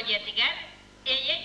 мелодиятыгар Эйэ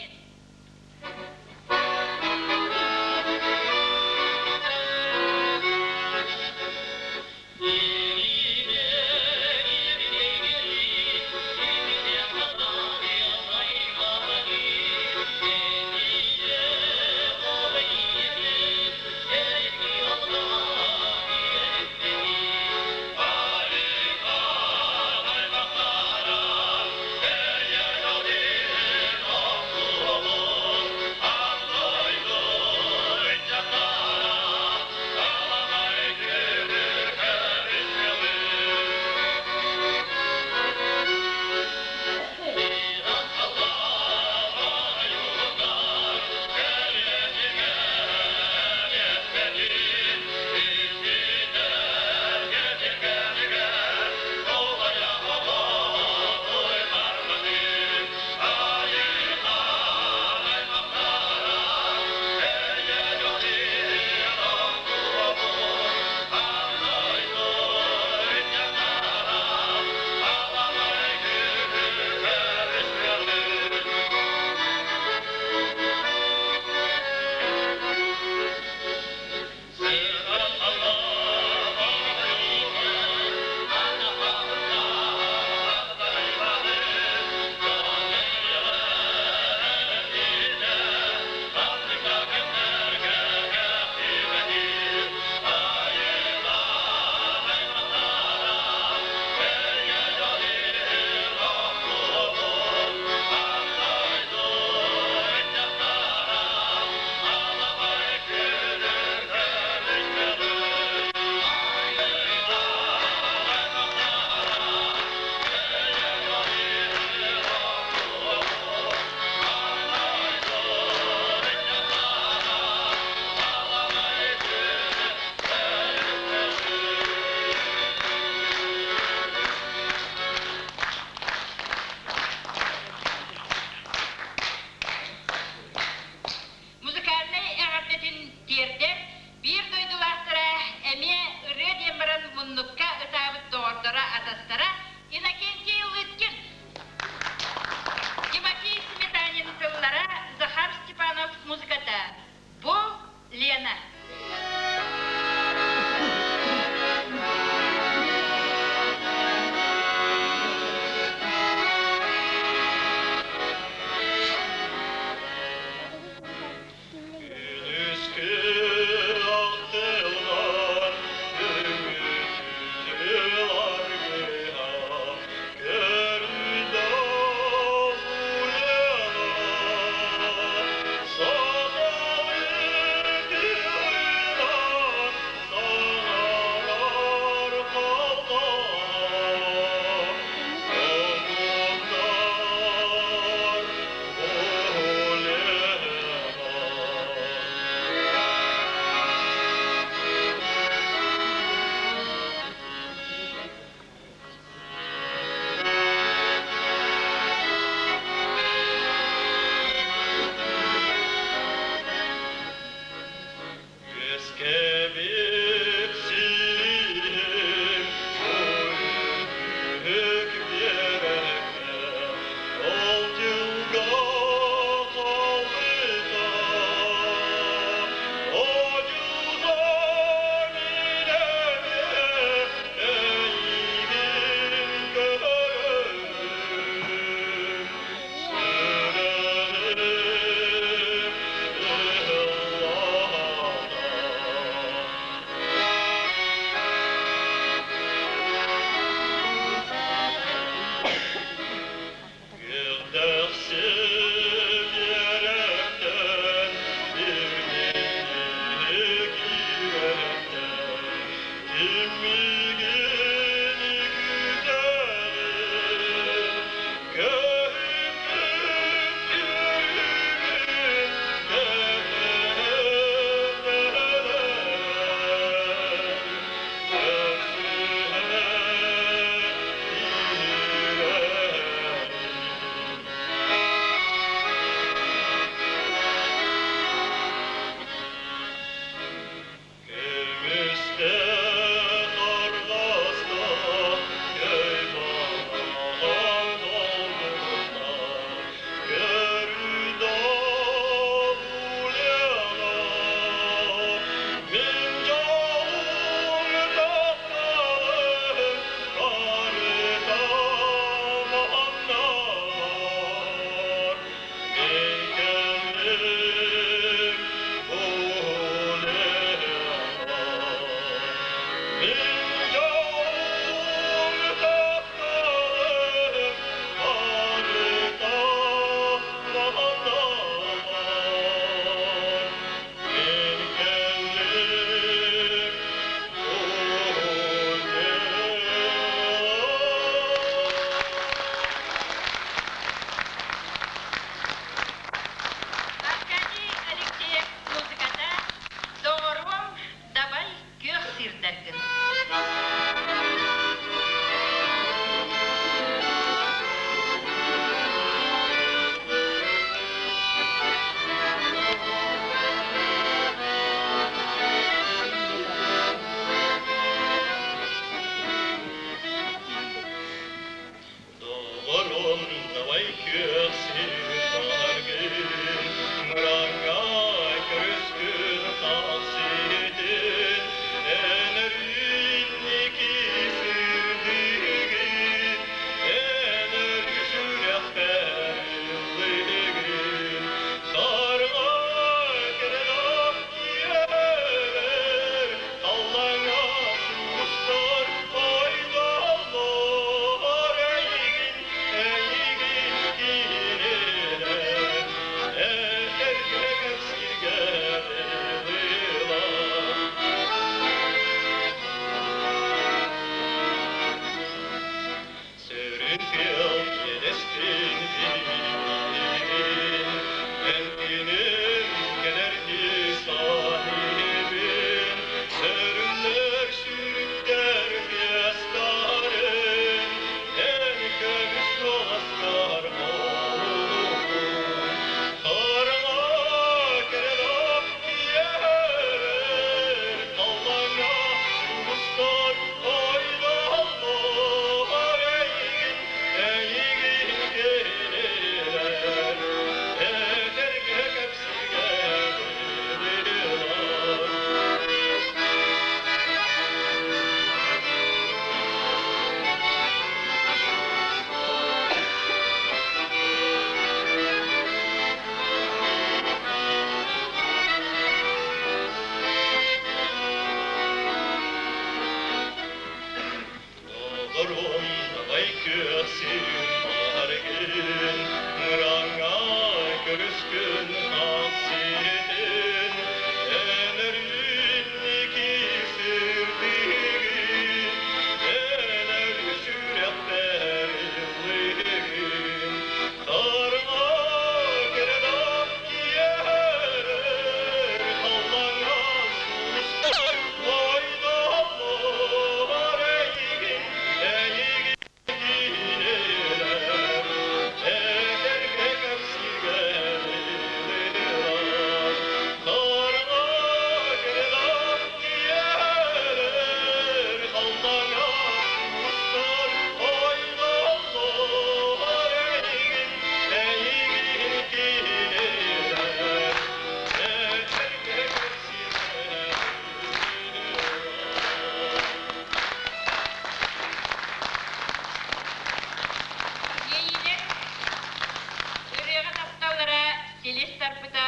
силис тарпыта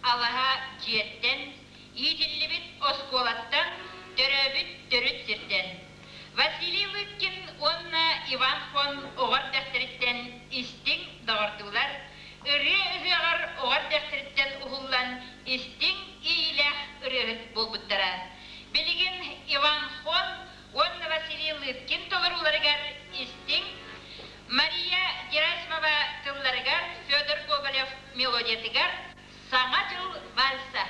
алаһа дьиэттэн, иитиллибит оскуолаттан, төрөөбүт төрүт сиртэн. Василий Лыткин уонна Иван Хон оҕо эрдэхтэриттэн истиҥ доҕордуулар, ырыа ыһыаҕар оҕо эрдэхтэриттэн уһуллан истиҥ иэйиилээх ырыаһыт буолбуттара. Билигин Иван Хон уонна Василий Лыткин толорууларыгар истиҥ Мария Герасимова тылларыгар Федор Гоголев мелодиятыгар Саҥа дьыл вальса.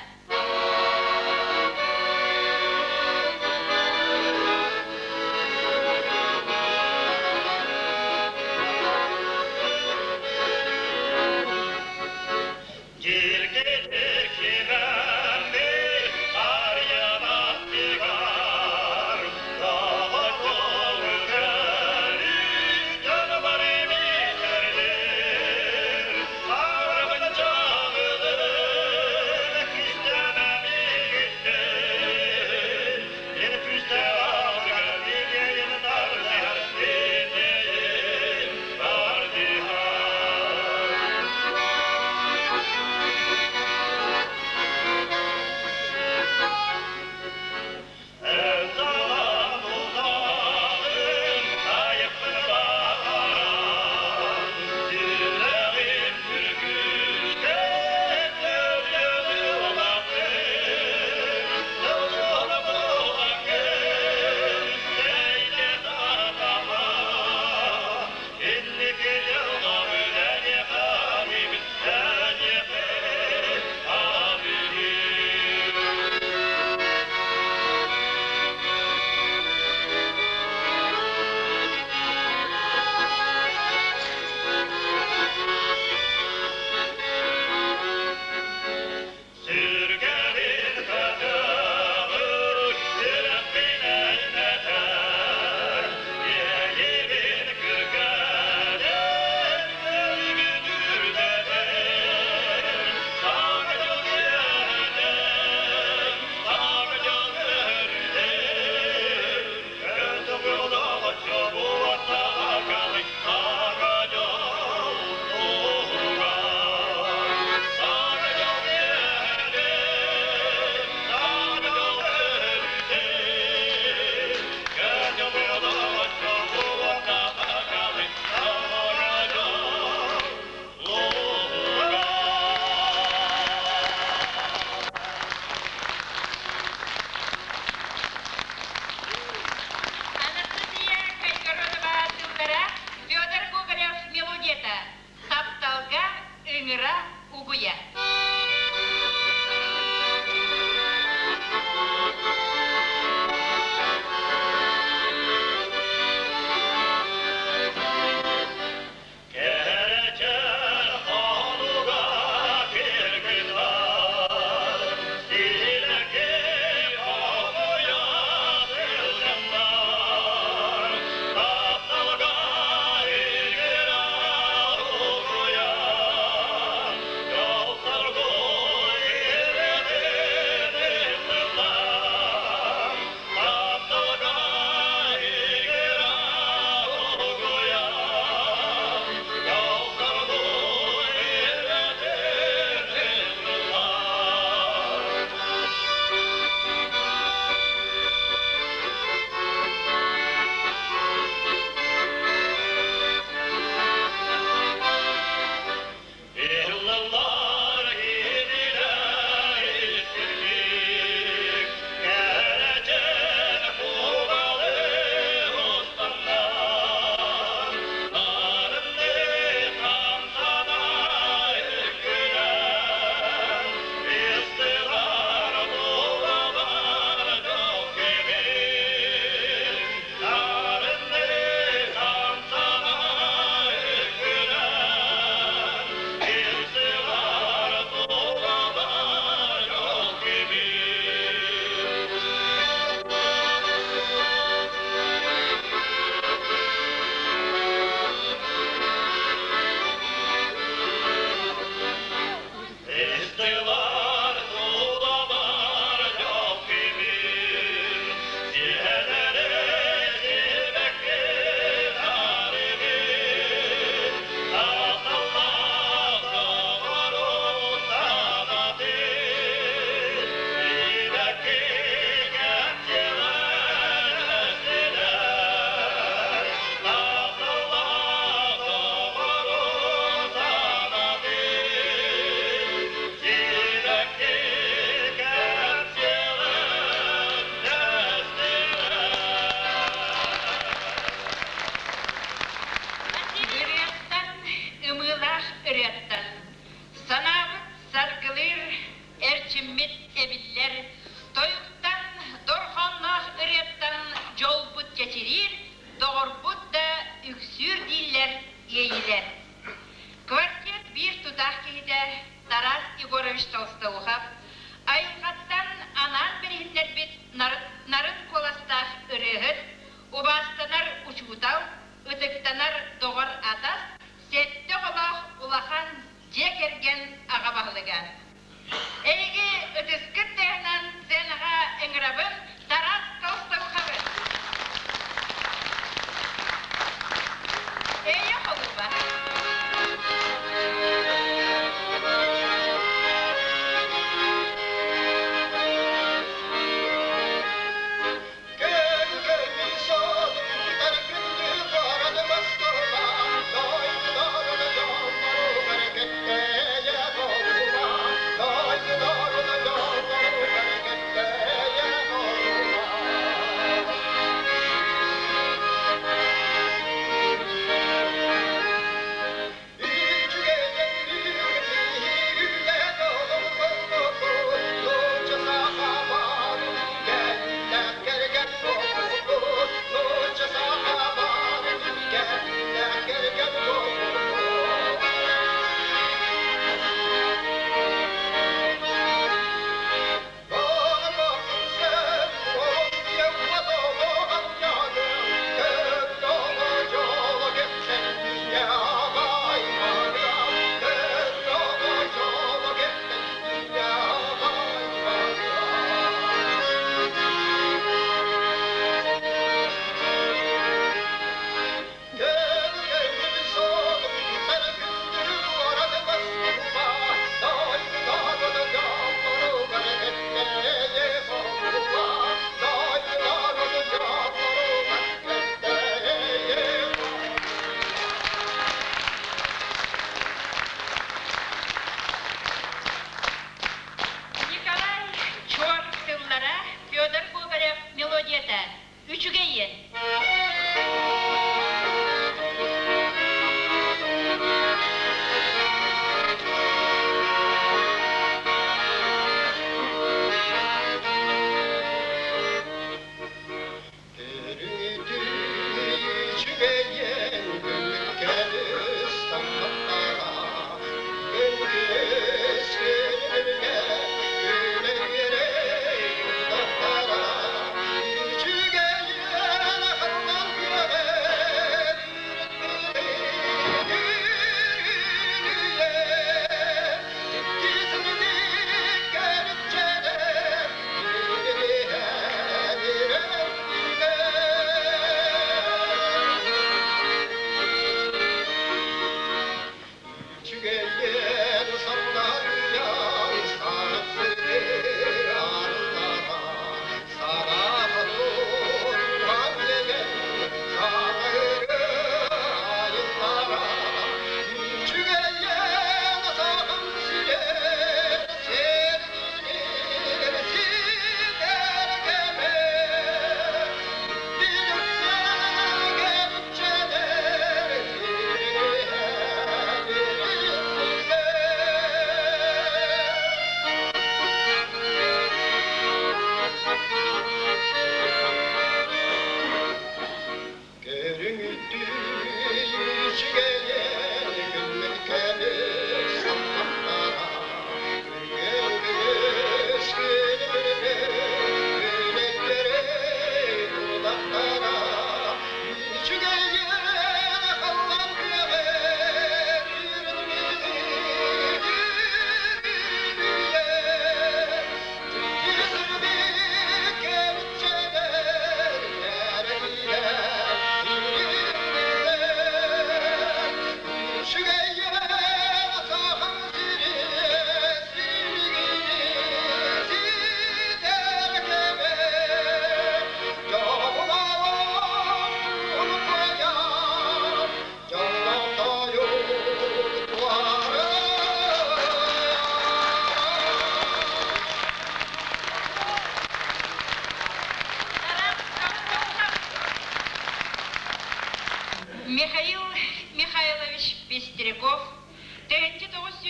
Анастасия Кайгородова тыллара Федор Гоголев мелодията «Тапталга ыҥыра угуйа». Кэрэчээн хонуга кыргыздар, силэки хомуйа сылдьаннар, тапталга игирэ угуйан, дьол-соргу ырыаттан санаабыт саргылыыр, эрчиммит эбиллэр, тойуктан дорҕоонноох ырыаттан дьолбут чэчириир, доҕорбут да үксүүр дииллэр иэйилэр. Квартет биир тутаах киһитэ Тарас Егорович Толстоухов айылҕаттан анаан билиһиннэрбит нарын куоластаах ырыаһыт, убаастанар учуутал, ытыктанар доҕор-атас, сэттэ оҕолоох улахан дьиэ кэргэн аҕа баһылыга. Эһиги ытыскыт тыаһынан сценаҕа ыҥырабын Тарас Толстоуховы. Эйэ холуба. Күн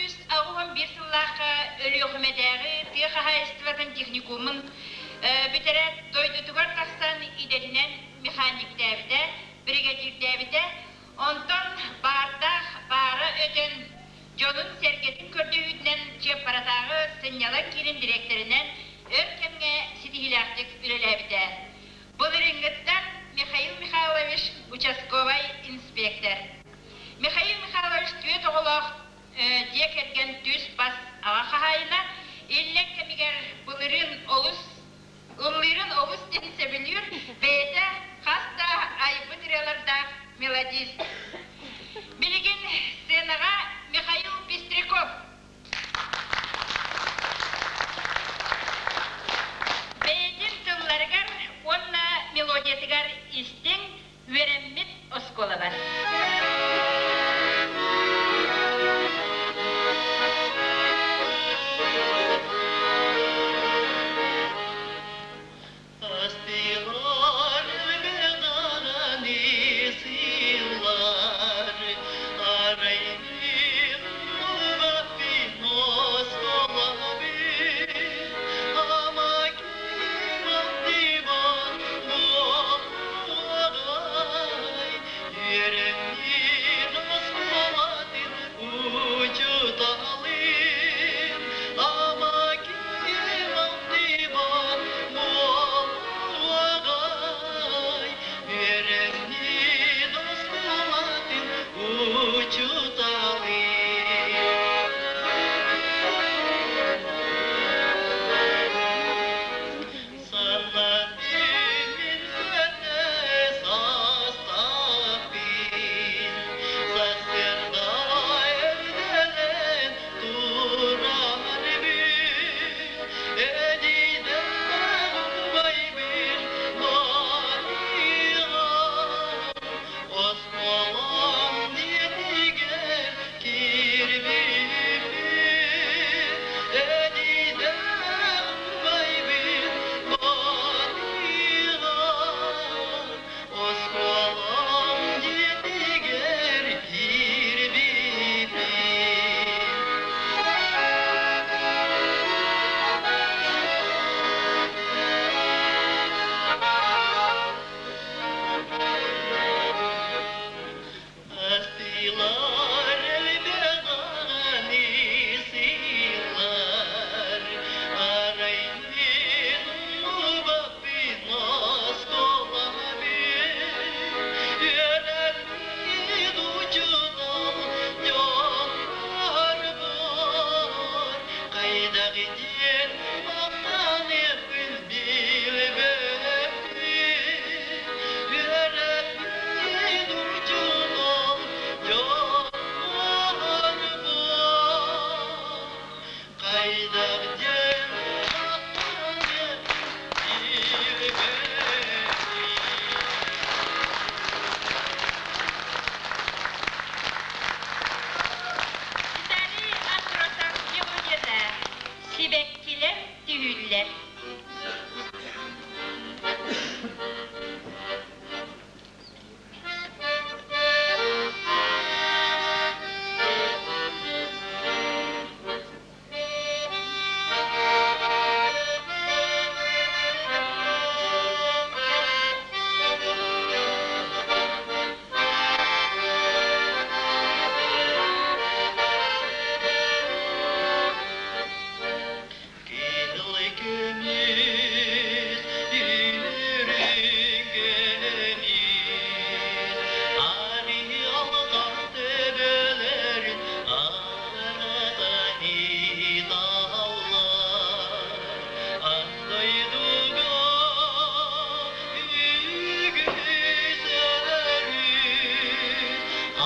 981 сыллаахха Өлүөхүмэтээҕи тыа хаһаайыстыбатын техникумун бүтэрээт, дойдутугар тахсан идэтинэн механиктээбитэ, биригэдьиирдээбитэ. Онтон баардаах баара өтөн, дьонун-сэргэтин көрдөһүүтүнэн Чыаппаратааҕы сынньалаҥ киинин дириэктэринэн өр кэмҥэ ситиһиилээхтик үлэлээбитэ. Былырыыҥҥыттан Михаил Михайлович участковай инспектор. Михаил Михайлович түөрт оҕолоох дьиэ кэргэн түс-бас аҕа хаһаайына, иллэҥ кэмигэр былырыын олус ыллыырын олус диэн сөбүлүүр, бэйэтэ хас да айбыт ырыалардаах мелодист. Билигин сценаҕа Михаил Пестряков. Бэйэтин тылларыгар уонна мелодиятыгар истиҥ, үөрэммит оскуолабар. Астыылар бедараны сыыллар, арайдын нубаппин осколабын, амаким аттыбан буолуоҕай, үөрэммит оскуолатын учууталын, амаким аттыбан буолуоҕай, үөрэммит оскуолатын учууталын. Саннатын састааппын, сарсыарда эрдэлээн турарбын, эдьиийдээх убайбын маныаҕа, оскуолам диэтигэр киирбиппин, эдьиийдээх убайбын маныаҕа, оскуолам диэтигэр киирбиппин. Астыылар элбэҕи сыыллар, арайдын убаппын оскуолабын, үөрэммит учуутал дьоннорбор, хайдах диэн махтаныахпын билбэппин. Үөрэппит учуутал дьоннорбор, хайдах диэн махтаныахпын билбэппин. Виталий Андросов мелодията «Сибэккилэр түһүүллэр». Кыһыл көмүс үрүҥ көмүс арыаллаах төбөлөрүн аратан ыталлар. Ан дойдуга үгүс өрүс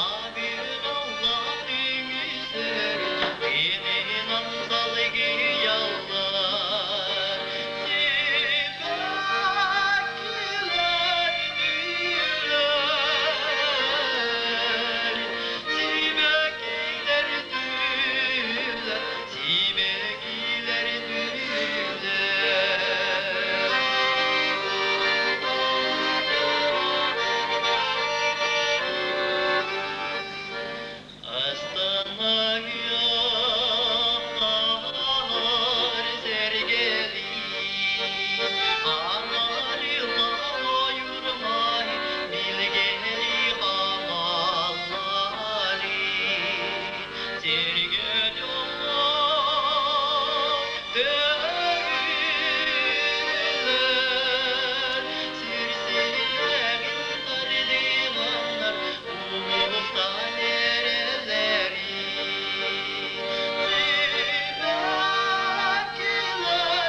абыраллаах үҥүсэр Кининэн салгыйаллар сибэккилэр гүллэр, сибэккилэр түллэр, сибэккилэр түллэр. Астанаҕа Төрүүлэр сир силигин тардыганнар угуттан эрэллэрин. Сибэккилэр түллэр,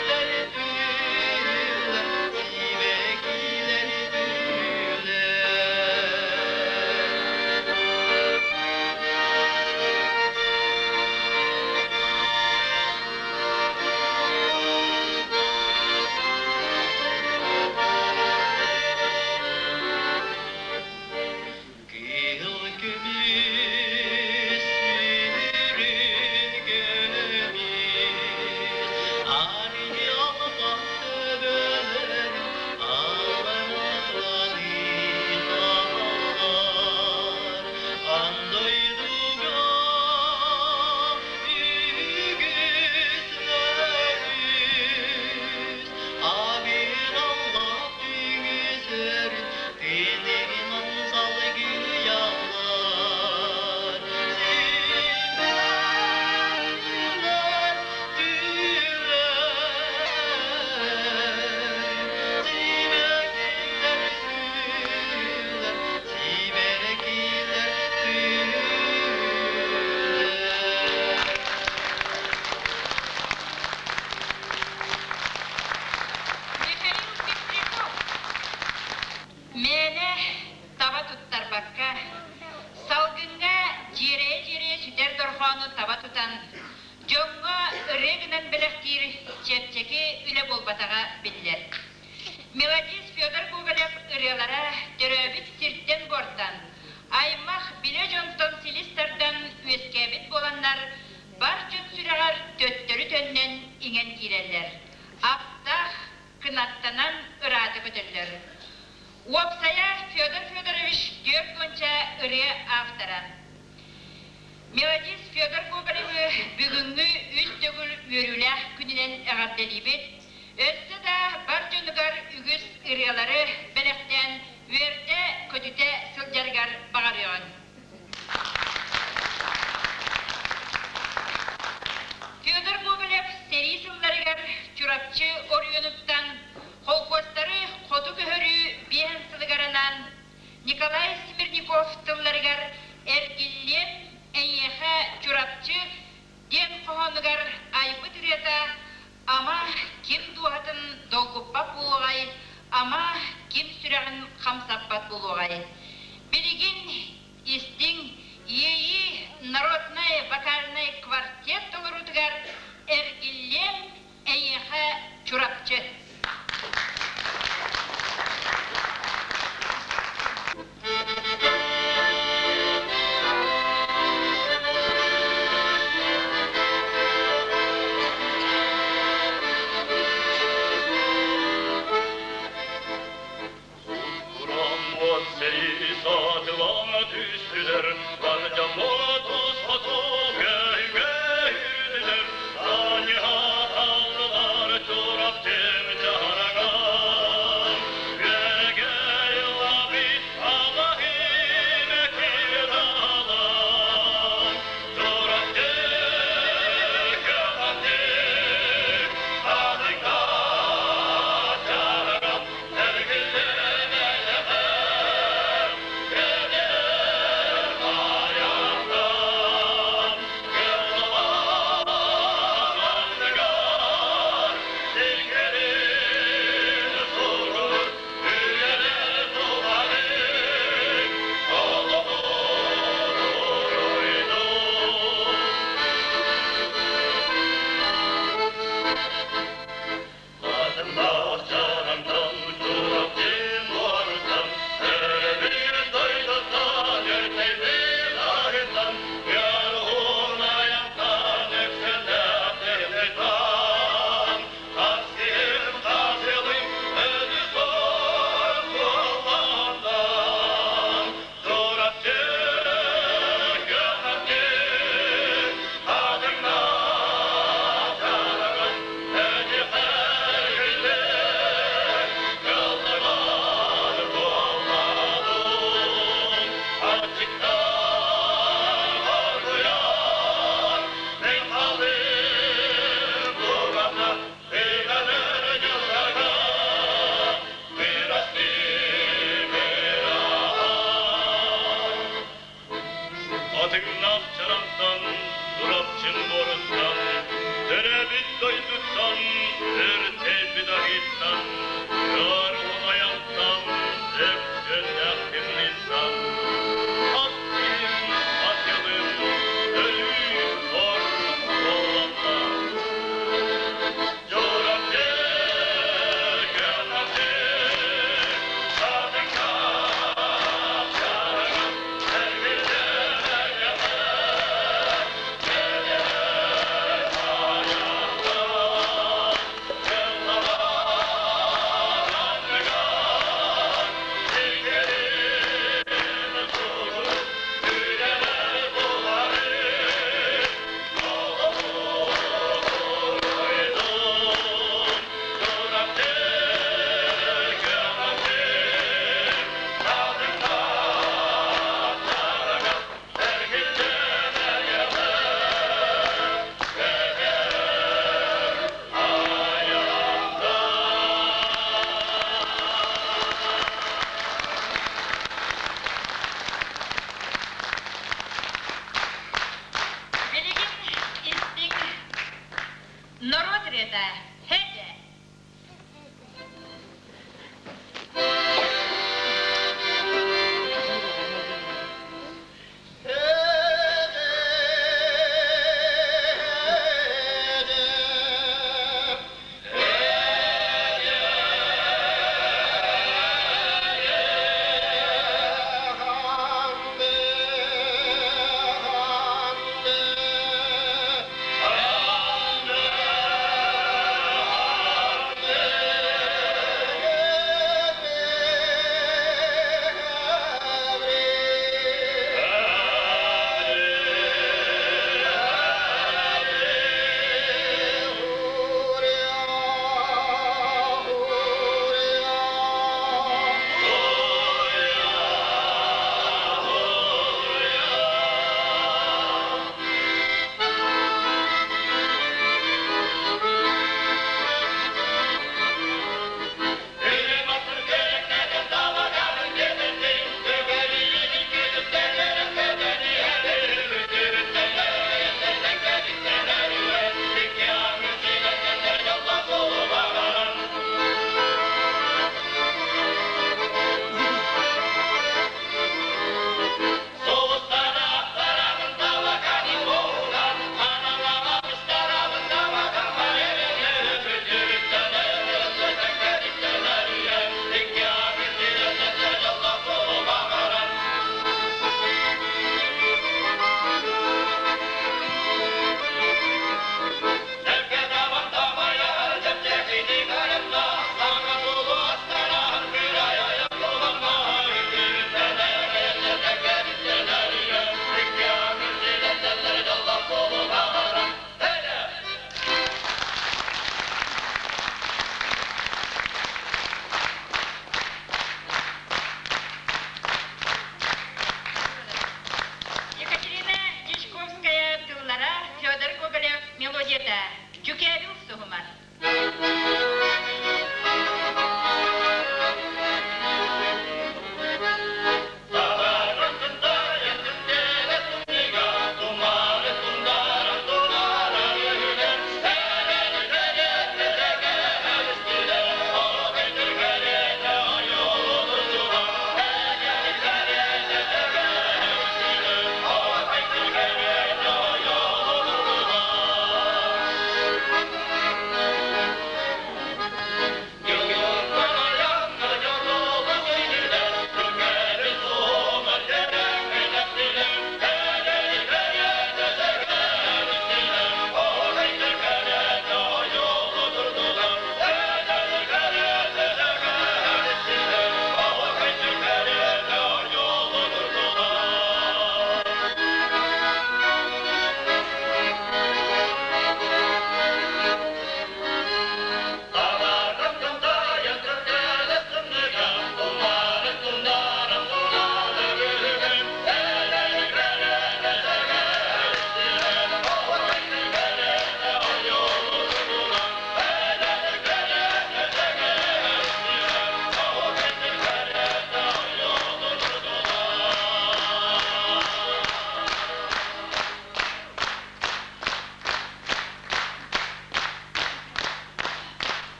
сибэккилэр түллэр, сибэккилэр түллэр. Кыһыл көмүс, үрүҥ көмүс, арыйа албан төбөлөрүн алларалыы таһаллар. Аан дойдуга үгүс өрүс, абыраллаах түгүс Тыынынан салгыйаллар, сибэккилэр түллэр, сибэккилэр түллэр, сибэккилэр түллэр. Михаил Петряков Мээнэ таба туттарбакка, салгыҥҥа дьиэрэйэ-дьиэрэйэ сүтэр дорҕоону таба тутан, дьоҥҥо ырыа гынан бэлэхтиир чэпчэки үлэ буолбатаҕа биллэр. Мелодист Федор Гоголев ырыалара төрөөбүт сиртэн-буортан, аймах билэ дьонтон силис тардан үөскээбит буоланнар, бар дьон сүрэҕэр төттөрү төннөн иҥэн киирэллэр. Аптаах, кынаттанан ыраата көтөллөр. Уопсайа Федор Федорович 40 ырыа автора. Мелодист Федор Гоголевы бүгүҥҥү үс төгүл үөрүүлээх күнүнэн эҕэрдэлиибит. Өссө да бар дьонугар үгүс ырыалары бэлэхтээн үөрдэ-көтүтэ сылдьарыгар баҕарыаҕыҥ. Федор Гоголев сэрии сылларыгар Чурапчы оройуонуттан холкуостары хоту көһөрүү биэһин сылыгар анаан Николай Смирников тылларыгар «Эргиллиэм эйиэхэ Чурапчы» диэн хоһоонугар айбыт ырыата ама ким дууһатын долгуппат буолуоҕай, ама ким сүрэҕин хамсаппат буолуоҕай. Билигин истиҥ иэйии народнай вокальнай квартет толоруутугар эргиллиэм эйиэхэ Чурапчы. Сут-кураан сэрии саатылаан түстүлэр, Бардьаммат хоту кэһүгэ Саньыһа таллылар Чурапчым чараҥар. Үөгэй лабит алаһым кыралар, Чурапчы, Чурапчы, Адыга чараҥар, Эргиллэн эйэҕэр, Кэлэр Хатыҥнаах чараҥтан, Чурапчым буоруттан, Төрөөбүт дойдуттан, Өртөйбүт аһыыттан, Ыар уһун айантан, Өксүөннээх тымныыттан, Хас киһим, хас ыалым, Өлүү сор буолланна. Чурапчы, Чурапчы, Хатыҥнаах чараҥым, Эргиллэр.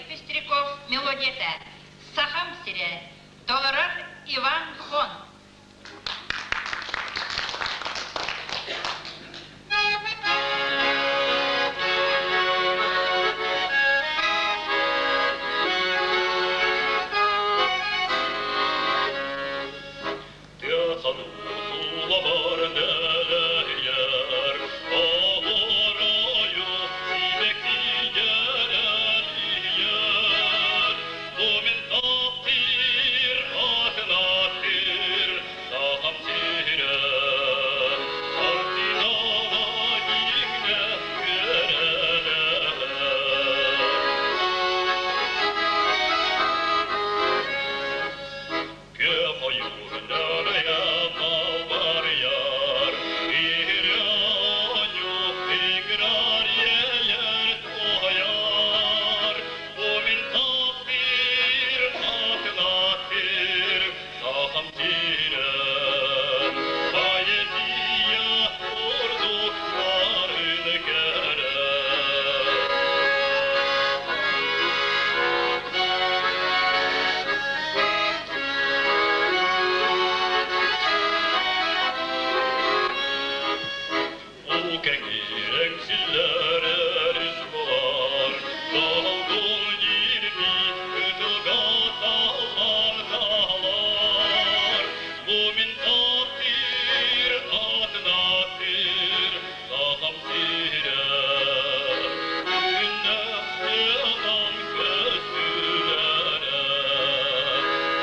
Пестряков мелодията «Сахам сирэ» толорор Иван Хон. Тыахан тулабар нэлэйэр, Оһуорайу сибэккийэр элийэр. Бу мин таптыыр, атын аттыыр, Сахам сирэ. Хартыынала иҥнэ күөрэлэһэр. Күөх ойуур малбарыйар, Иһирэ-оонньуу ыҥырар иэйэр туһайар. Бу мин таптыыр, атын Сахам сирэ. Поэзия курдук нарын кэрэ. Уу кэҥиир эҥсиллэр өрүс буолар, Долгун дьирбии кытылга таллан хаалар. Бу мин таптыыр, атын ааттыыр Сахам сирэ. Күннэх тыатан көстүүлэрэ.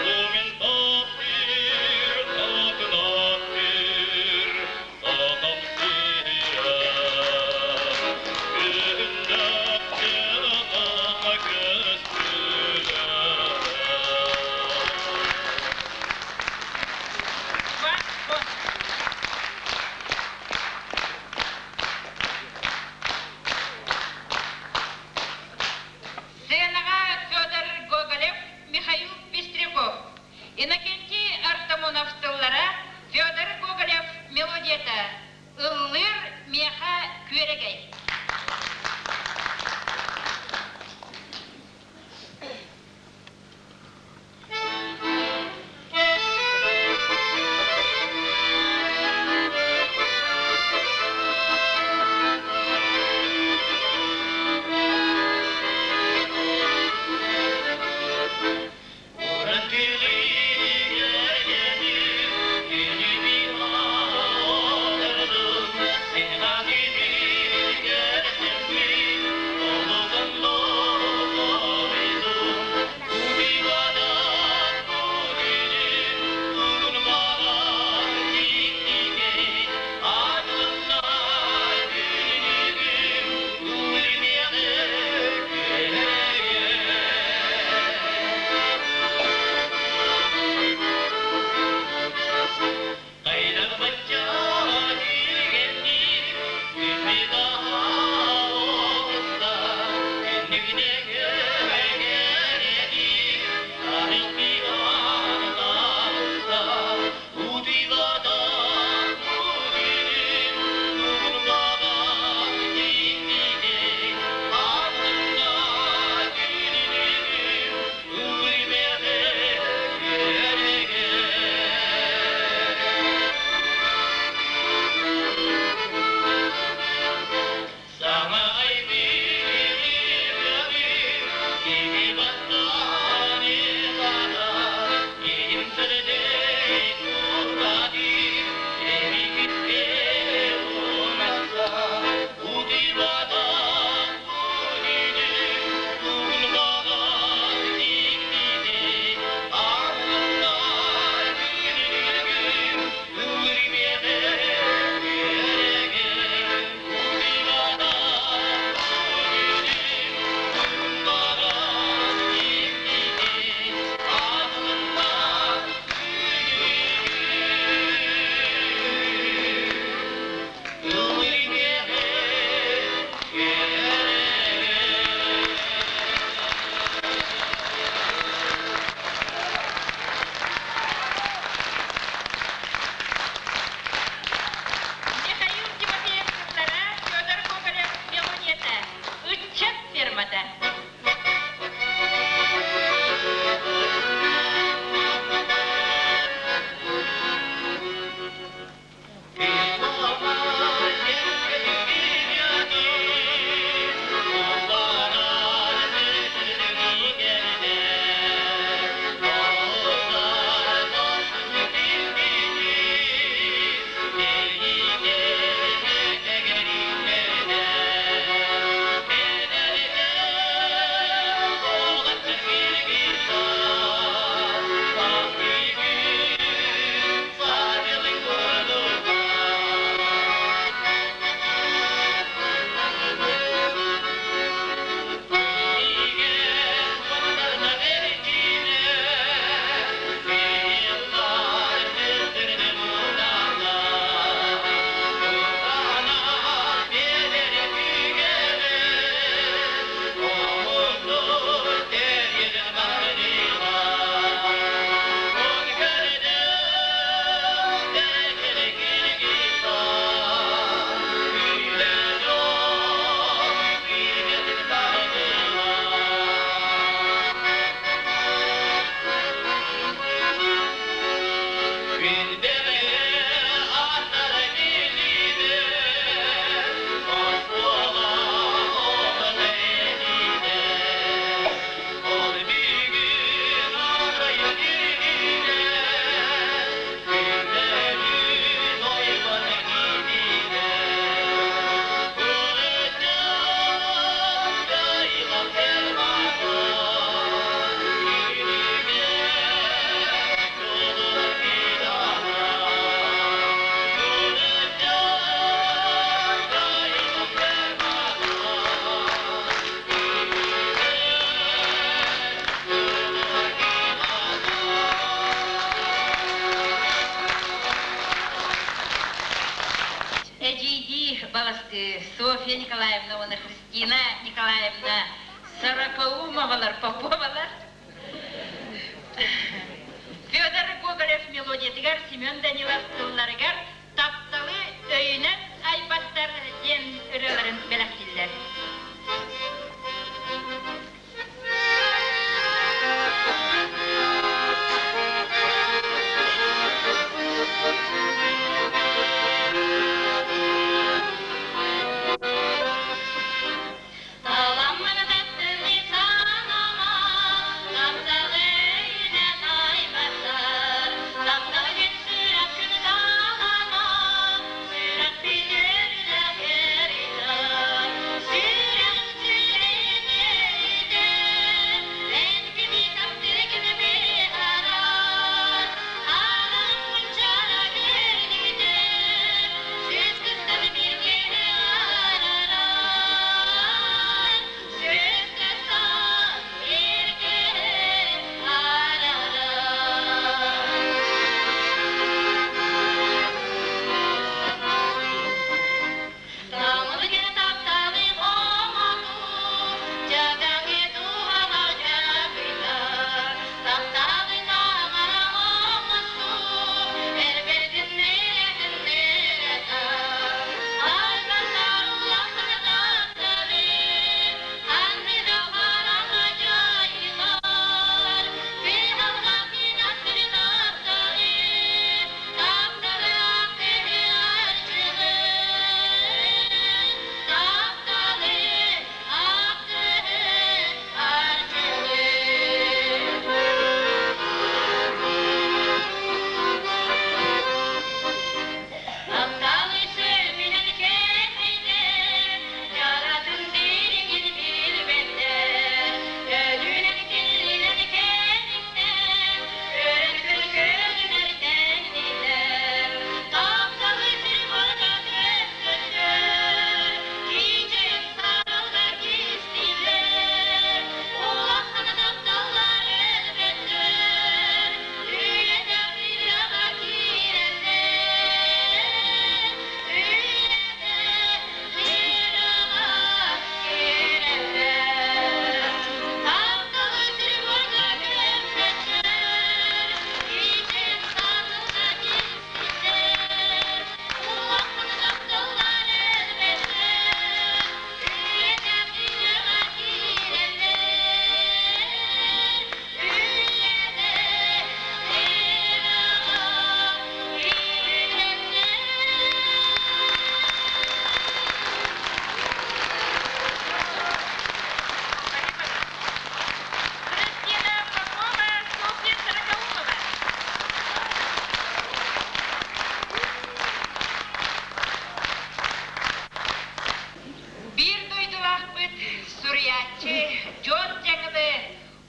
Бу мин таптыыр, атын ааттыыр Сахам сирэ. Күннэх тыатан көстүүлэрэ. Иван Хон. Сценаҕа Федор Гоголев, Михаил Пестряков, Иннокентий Артамонов тыллара, Федор Гоголев мелодията «Ыллыыр миэхэ күөрэгэй». быраттыы Софья Николаевна уонна Христина Николаевна Сорокоумовалар, Поповалар. Федор Гоголев мелодиятыгар Семен Данилов тылларыгар тапталы өйүнэн айбаттар диэн ырыаларын бэлэхтииллэр. Таламмын таптыны санама, тапталы өйүнэн айбаттар. Тапталгын сүрэххин талама, сүрэхпин өрүнэ кэритэр. Сүрэҕин сүрүн эритэр, эн кими таптыыргын быһаарар. Араҥ мунчаара көрдүтэр, Сүүс кыстан бииргэ арарар, Сүүс кыстан бииргэ арарар. Таҥылгы тапталы хомотуу, Дьадаҥы дууһаҕа дьабыйдар, Тапталын аҥара оҥостуу, Эрбэтин нэрэтин нэрэтэр. Айбаннар улахан тапталы, Анныда хараҥа дьайыылар, Кыһалҕа кынаттыр тапталы, Тапталы киһи арчылыы, тапталы ахтыы арчылыы. Тапталы сөрүнэн кэппитэр, дьаратын дириҥин билбэттэр, өлүнэн киллинэн кэниктэр, өрөн көлкөлүнэр тэҥнилэр. Тапталы сир-буорга көстөллөр, киичэйэн саралга кистииллэр, улахан тапталлар өлбөттөр, үйэтэ үйэҕэ киирэллэр, үйэтэ үйэҕэ киирэллэр. Тапталы сир-буорга көмпөттөр, киичэйэн саралга кистииллэр, улахан тапталлар өлбөттөр, үйэтэ үйэҕэ киирэллэр, үйэтэ үйэҕэ киирэллэр. Христина Попова, Софья Сорокоумова. Биир дойдулаахпыт суруйааччы Дьон Дьаҥылы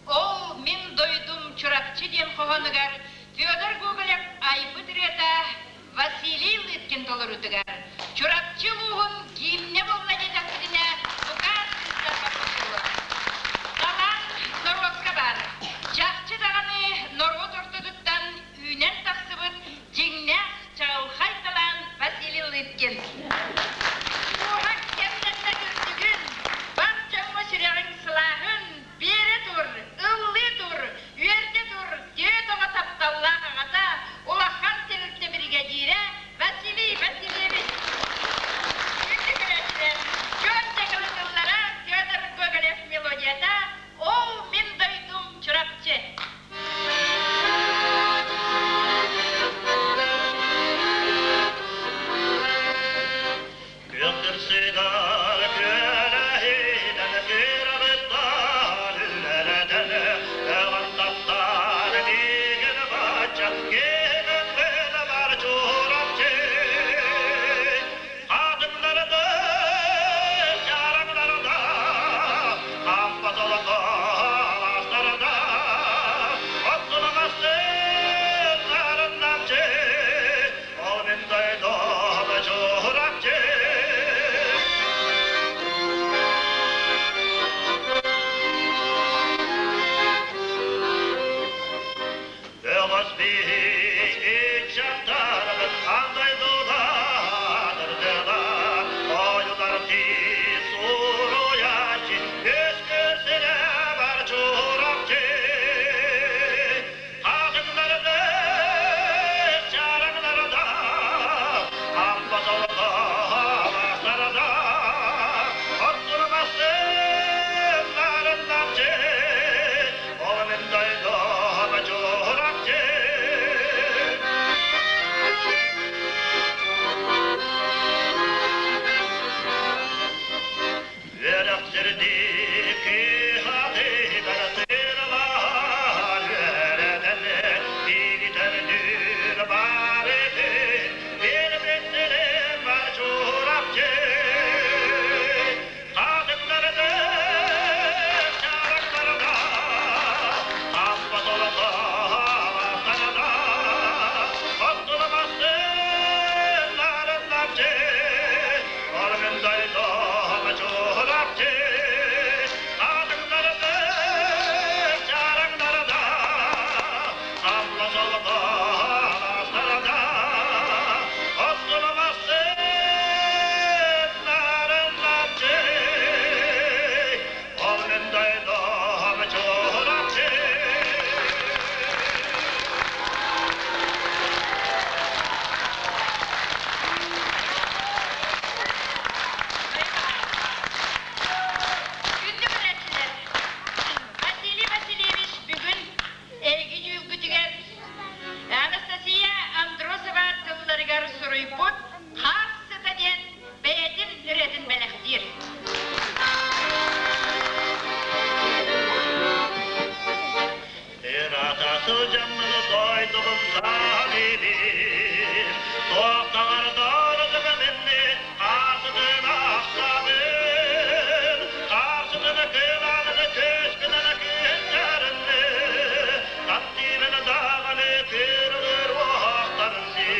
«Ол мин дойдум Чурапчы» диэн хоһоонугар Федор Гоголев айбыт ырыата Василий Лыткин толоруутугар Чурапчы улууһун гимнэ буолла диэтэхпитинэ бука сыыстарбаппыт буолуо. Талаан норуокка баар. Чахчы даҕаны норуот ортотуттан үүнэн тахсыбыт дьиҥнээх чаҕылхай талаан Василий Лыткин. Куоһак кэмнэммэт үрдүгүн, бар дьоҥҥо сүрэҕиҥ сылааһын биэрэ тур, ыллыы тур, үөрдэ тур, түөрт оҕо тапталлаах аҕата, улахан тэрилтэ биригэдьиирэ Василий Васильевич. Күндү көрөөччүлэр, дьон дьаҥылы тыллара Федор Гоголев мелодията «Ол мин дойдум Чурапчы». Күөхтүрсүгэр күөлэһинэн кыырабыттан үлэлэтэн, өҕөн таптаан миигин бачча киһигин быдабар Чурапчы. Хатыҥнарда, чараҥнарда, хампа солото алаастарда, оттулаҕастын нарыннамчы, ол мин дойдум Чурапчы. Өҕөс биһик чаптарбыт андай дулаадырдыла ойулар. Сылдьаммын дойдубун саныыбын, туох таҥардарыгын инни хаасытын ахтабын, хаасытын кылаанын көскүнэн күннэринни, таптыыбын даҕаны күрүлүр уохтарынни,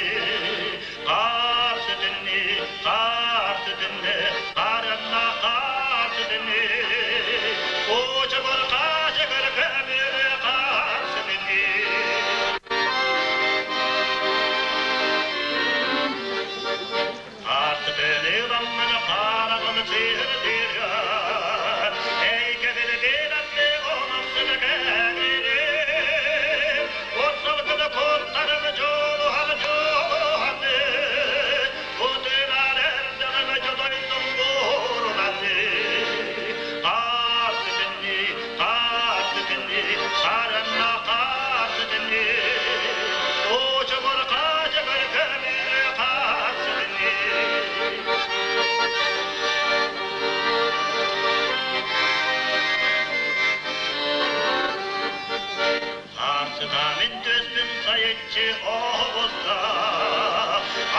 хаар сүтүнни, хаар сүтүнни, харынна хаар сүтүнни, кучугур хаачыгыр көмүрү хаар сүтүнни. Хаар сүтүнү ламмын хараҕын сыырдыыр, эйгэбин билэмми онохсун кэҥиир, Курсалгын куртарым дьулуһан дьулуһаны, Кутунан эрдэҕим дьодойдум буурунаны. Хаар сүтүннү, хаар сүтүннү, харынна хаар сүтүннү. Учугур хаачыгыр көмүрү хаар сүтүннү. Харсытамын түспүн сайыччы оҕуста,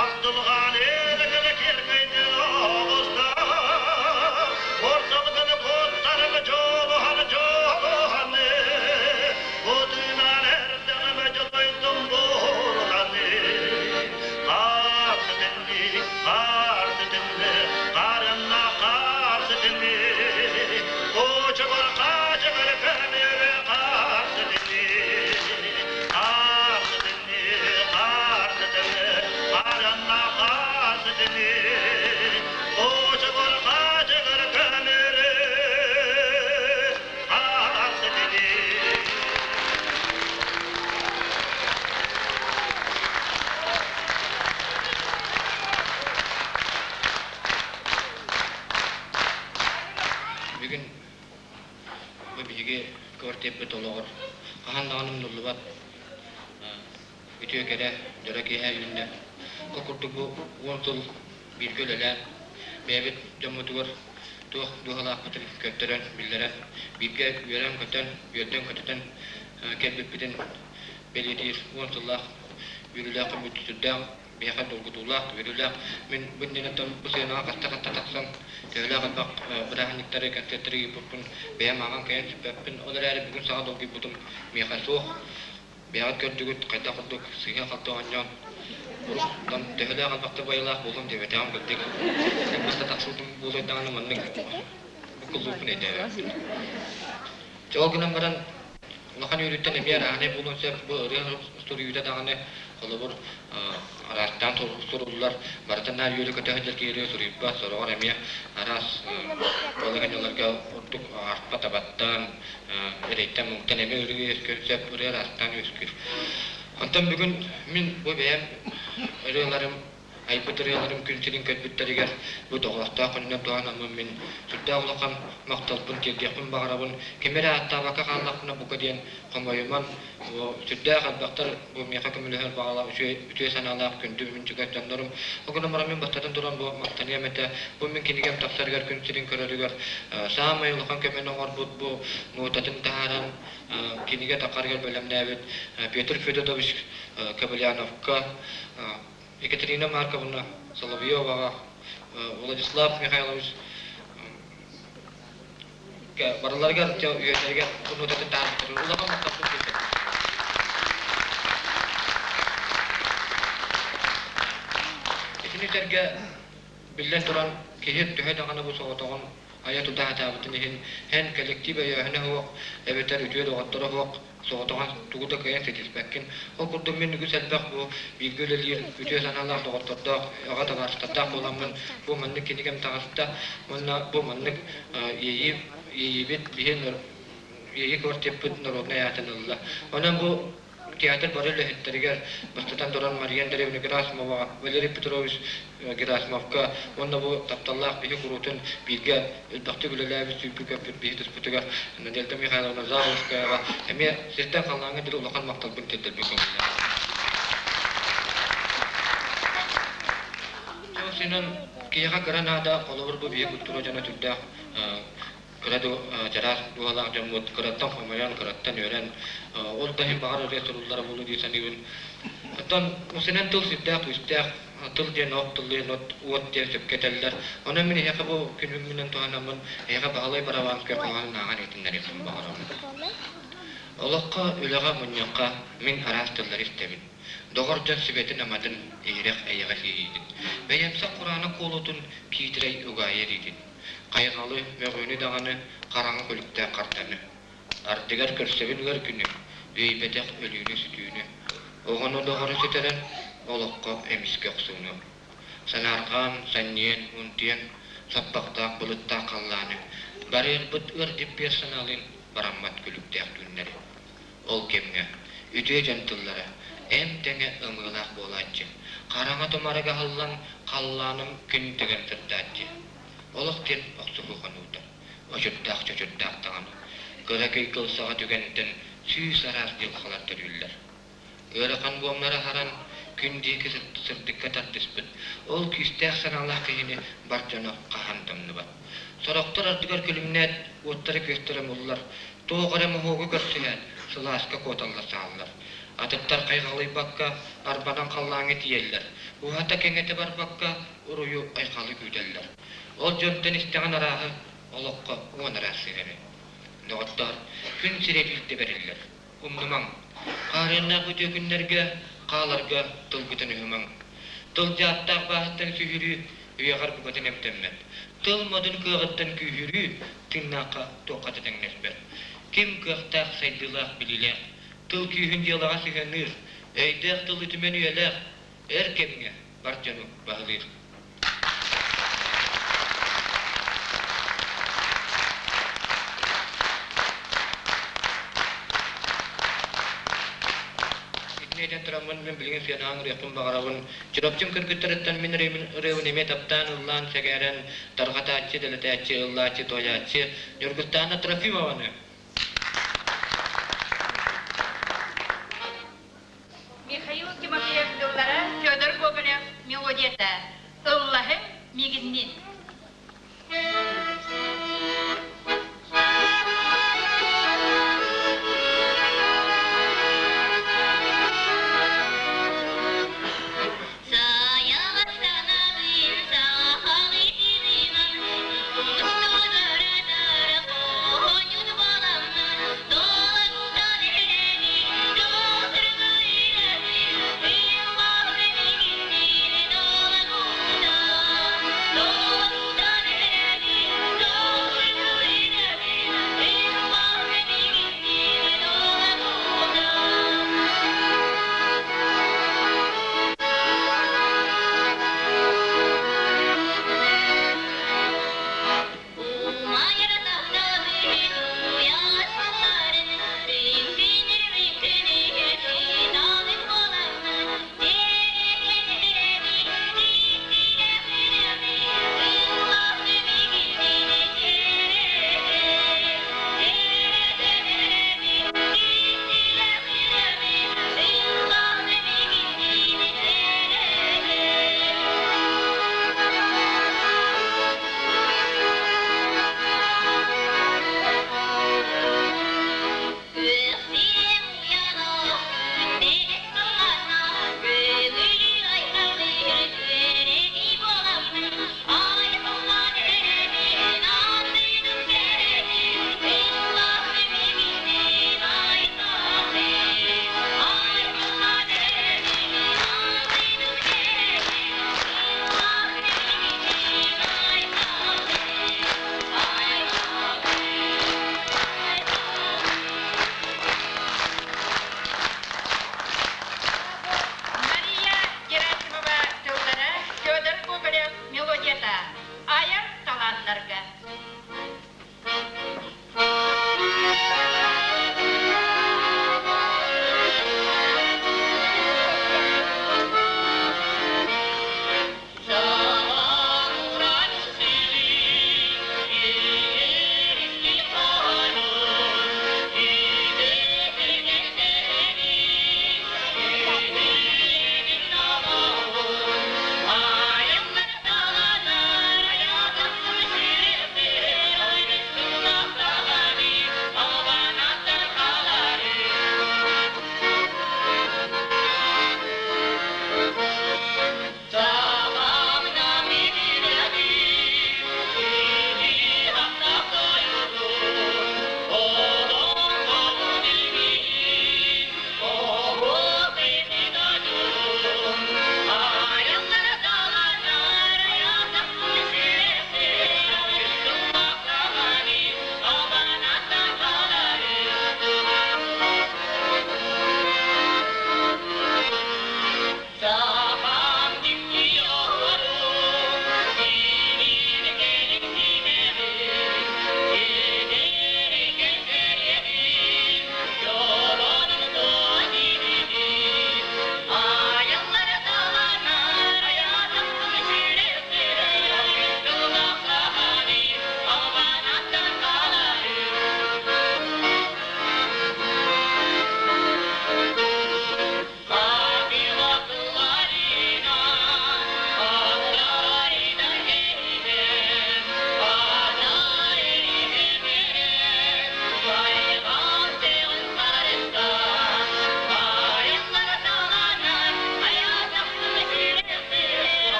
Абдулҕан өлөкөнө киэркэйдин оҕуста, Курсалгын куттарым дьулуһан дьулуһаны, Кутунан эрдэҕим дьолойдум буурҕаны. Хаар сытынны, хаар сытынны, харынна хаар сытынны, Кучугур хаачыгыр көмүрү хаар сытынны, хаар сытынны, хаар сытынны, харынна хаар сытынны, Кучугур хаачыгыр көмүрү хаар сытынны. Бүгүн бу биһиги квартирбыт олоҕор хаһан даҕаны умнуллубат үтүө кэрэ дьоро киэһэ үүннэ. Ол курдук бу 10 сыл бииргэ үлэлээн, бэйэбит дьоммутугар туох дууһалаахпытын көрдөрөн, биллэрэн, бииргэ үөрэн-көтөн, үөрдэн-көтүтэн кэлбиппитин бэлиэтиир 10 сыллаах үөрүүлээх көмүтүтүрдээх биһиэхэ долгутуулаах, үөрүүлээх. Мин бу иннинэ бу сыанаҕа хаста-хаста тахсан, төһөлөөх элбэх бырааһынньыктары, концертары ыыппыппын бэйэм ааҕан кыайан сүппэппин. Ол эрээри бүгүн саҥа долгуйбутум миэхэ суох. Бэйэҕит көрдүгүт, хайдах курдук сыыһа-халты оонньоон, уруттан төһөлөөх элбэхтик байылаах буолуом диэбэтэҕим кырдьык. Быста тахсыбытым буолуой даҕаны маннык буккуллууппун өйдөөбөппүн. Дьэ ол гынан баран улахан үөрүүттэн эмиэ арааһынай буолуон сөп. Бу ырыа суруйуута даҕаны холобур араастаан суруллар. Барыта наар үөрэ-көтө сылдьар киһи ырыа суруйбат, сороҕор эмиэ араас балаһыанньаларга ордук арпа табаттан, эрэйтэн-муҥтан эмиэ ырыа үөскүөр сөп, ырыа араастаан үөскүүр. Онтон бүгүн мин бу бэйэм ырыаларым айбыт ырыаларым күн сирин көрбүттэригэр бу тоҕоостоох күнүнэн туһанаммын мин сүрдээх улахан махталбын тиэрдиэхпин баҕарабын. Кими эрэ ааттаабакка хааллахпына бука диэн хомойуман, сүрдээх элбэхтэр бу миэхэ көмөлөһөр баҕалаах үчүгэй үтүө санаалаах күндү мүнчүгэр дьоннорум. Ол гынан баран мин бастатан туран бу махтаныам этэ. Бу мин кинигэм тахсарыгар күн сирин көрөрүгэр саамай улахан көмөнү оҥорбут бу нуотатын таһааран кинигэ тахарыгар бэлэмнээбит Петр Федотович Кобыляновка, Екатерина Марковна Соловьеваҕа, Владислав Михайлович барыларыгар үөрдэригэр нуотатын таһаарбыттар. Улахан махталбын тиэрдэбин. Итини сэргэ биллэн туран киһи төһө даҕаны бу соҕотоҕун айа-тута сатаабытын иһин эн кэлэктиип өйөөһүнэ суох эбэтэр үтүө доҕотторо суох соҕотоҕун тугу да кыайан ситиспэккин. Ол курдук мин үгүс элбэх бу бииргэ үлэлиир үтүө санаалаах доҕоттордоох, аҕа табаарыстардаах буоламмын бу маннык кинигэм таҕыста уонна бу маннык иэйии иэйиибит биһи иэйии квартирпыт народнай аатын ылла. Онон бу театр бары үлэһиттэригэр, бастатан туран Мария Андреевна Герасимоваҕа, Валерий Петрович Герасимовка уонна бу тапталлаах биһи куруутун бииргэ элбэхтик үлэлээбит сүүрбүт-көппүт биһи туспутугар Надежда Михайловна Заволжскаяҕа эмиэ сиртэн халлааҥҥа диэри улахан махталбын тиэрдэрбин көҥүллээх. Синэн киһиэхэ кыра наада, холобур бу биһи культура дьоно түрдээх. Кыра чараас дууһалаах дьоммут кыраттан хомойон, кыраттан үөрэн, ол да иһин баҕар ырыа суруллара буолуо дии саныыбын. Оттон усунан тыл сүрдээх күүстээх, тыл диэн ох, тыл диэн от, уот диэн сөпкө этэллэр. Онон мин эһиэхэ бу күнүммүнэн туһанаммын, эһиэхэ Баһылай Барабанскай хоһоонун ааҕан иһитиннэриэхпин баҕарабын. Олоххо, үлэҕэ, мунньахха мин араас тыллары истэбин. Доҕор дьон сүбэтин-аматын, иһирэх эйэҕэс иэйиитин, бэйэмсэх кураанах куолутун киитирэй угаайы эриитин, хайҕалы, мөҕүүнү даҕаны хараҥа күлүктээх харданы, ардыгар көрсөбүн ыар күнү, үөйбэтэх өлүүнү-сүтүүнү, оҕону доҕору сүтэрэн олоххо эмискэ охсууну, санаарҕаан, санньыйан, унтуйан саппахтаах былыттаах халлааны, барыарбыт ыар дьиппиэр санаалыын бараммат күлүктээх түүннэри. Ол кэмҥэ үтүө дьон тыллара эн тэҥэ ымыылаах буолааччы, хараҥа тумарыга аһыллан халлааным күн тыган сырдааччы. Олох диэн охсуһуу хонуута, очурдаах-чочурдаах даҕаны, кыракый кыл саҕа түгэнтэн сүүс араас дьылҕалар төрүүллэр. Ыарахан буомнары аһаран, күн диэки сырдыкка тардыспыт, ол күүстээх санаалаах киһини бар дьоно хаһан тумнубат. Сорохтор ардыгар күлүмнээт, уоттара-күөстэрэ муллар, туох эрэ моһуогу көрсүһэн, сылааска куоталлар сааллар. Атыттар хайҕалыйбакка, арбанан халлааҥҥа тиийэллэр, уһата-кэҥэтэ барбакка, уруйу-айхалы күүтэллэр. Ол дьонтон истэҕин арааһы, олоххо уон араас сыһыаны. Доҕоттоор, күн сирэ биирдэ бэриллэр. Умнумаҥ, хаарыаннаах үтүө күннэргэ хааларга тылгытын ыһымаҥ. Тыл дьааттаах бааһыттан сүһүрүү үйэҕэр букатын эмтэммэт. Тыл модун кыаҕыттан күүһүрүү тыыннаахха туохха да тэҥнэспэт. Ким кыахтаах, сайдыылаах, билиилээх, тыл күүһүн дьыалаҕа сыһыанныыр, өйдөөх тыл үтүмэн үйэлээх, өр кэмҥэ бар дьону баһылыыр. Итини этэн тураммын мин билигин сыанаҕа ырыахпын баҕарабын. Чурапчым кыргыттарыттан мин ырыабын эмиэ таптаан ыллаан сэҥээрэн тарҕатааччы, дэлэтээччи, ыллааччы, туойааччы Ньургустаана Трофимованы. Михаил Тимофеев тыллара, Федор Гоголев мелодията «Ыллаһым мигиннин».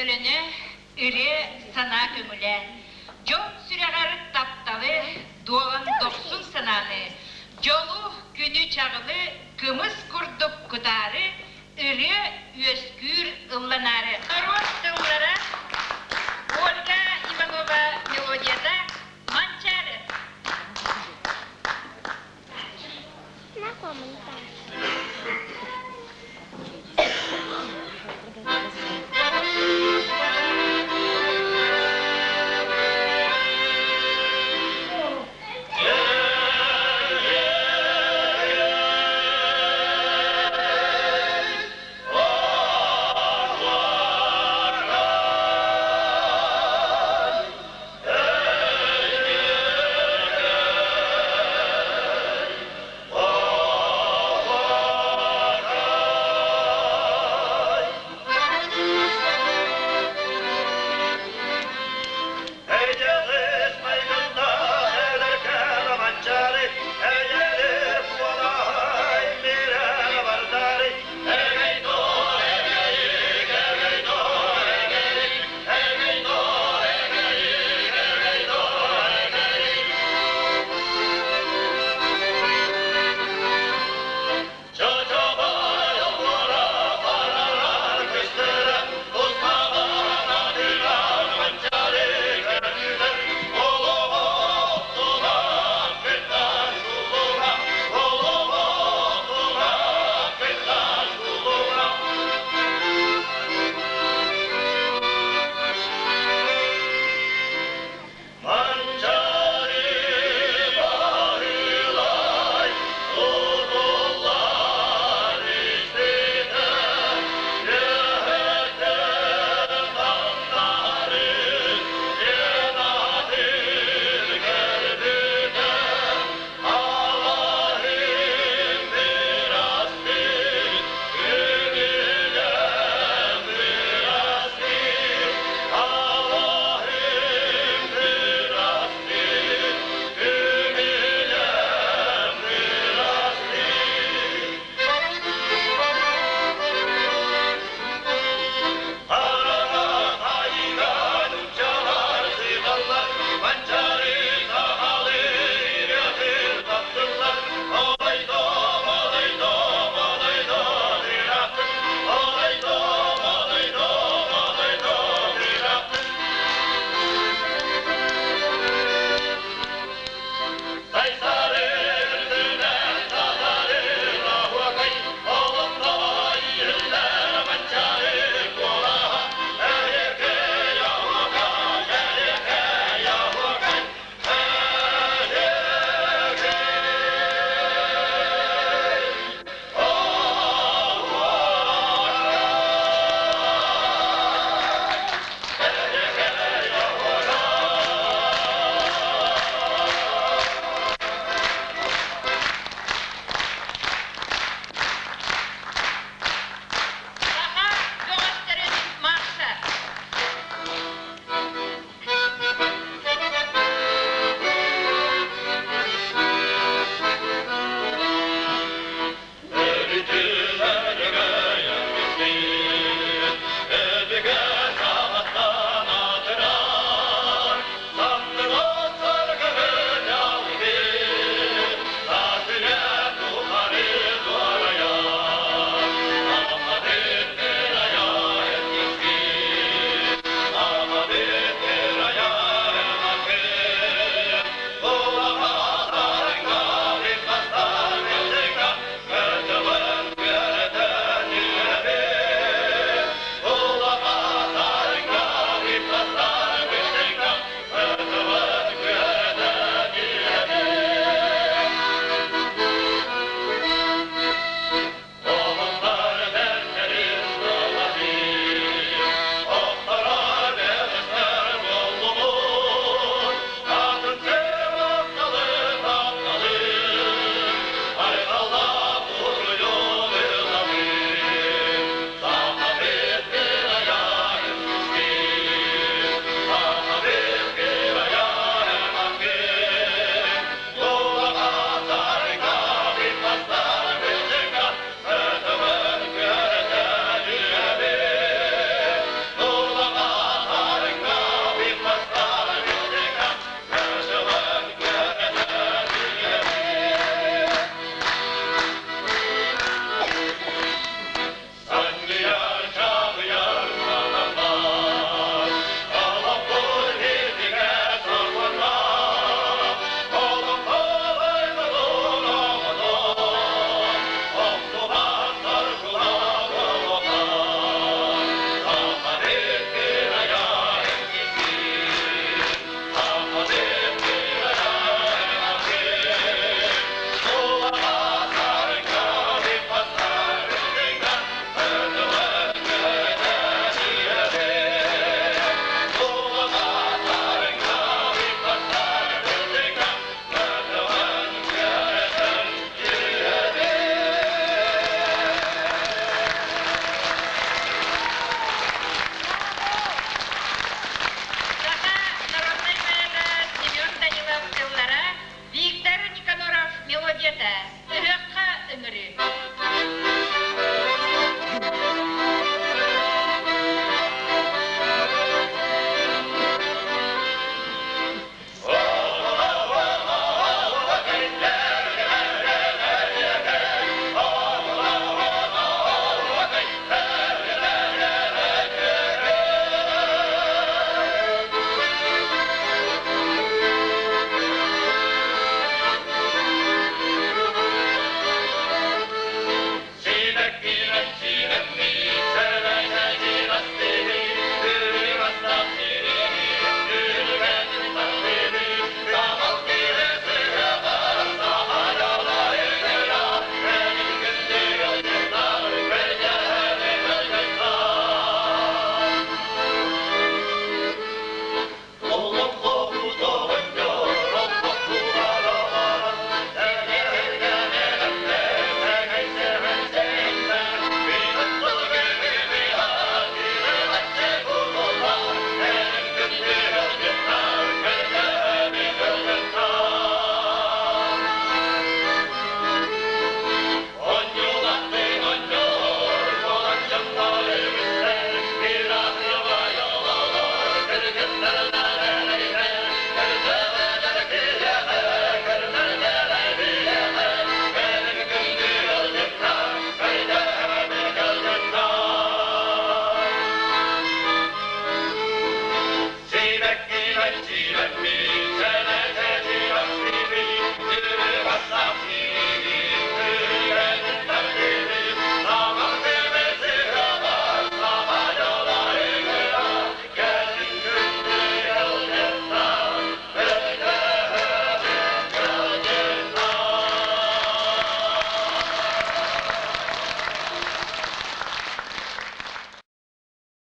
төлөнө, ырыа санаа көҥүлэ. Дьон сүрэҕэр тапталы, дуолан дохсун санааны, дьолу, күнү чаҕылы кымыс курдук кутаары, ырыа үөскүүр ылланаары. Норуот тылын.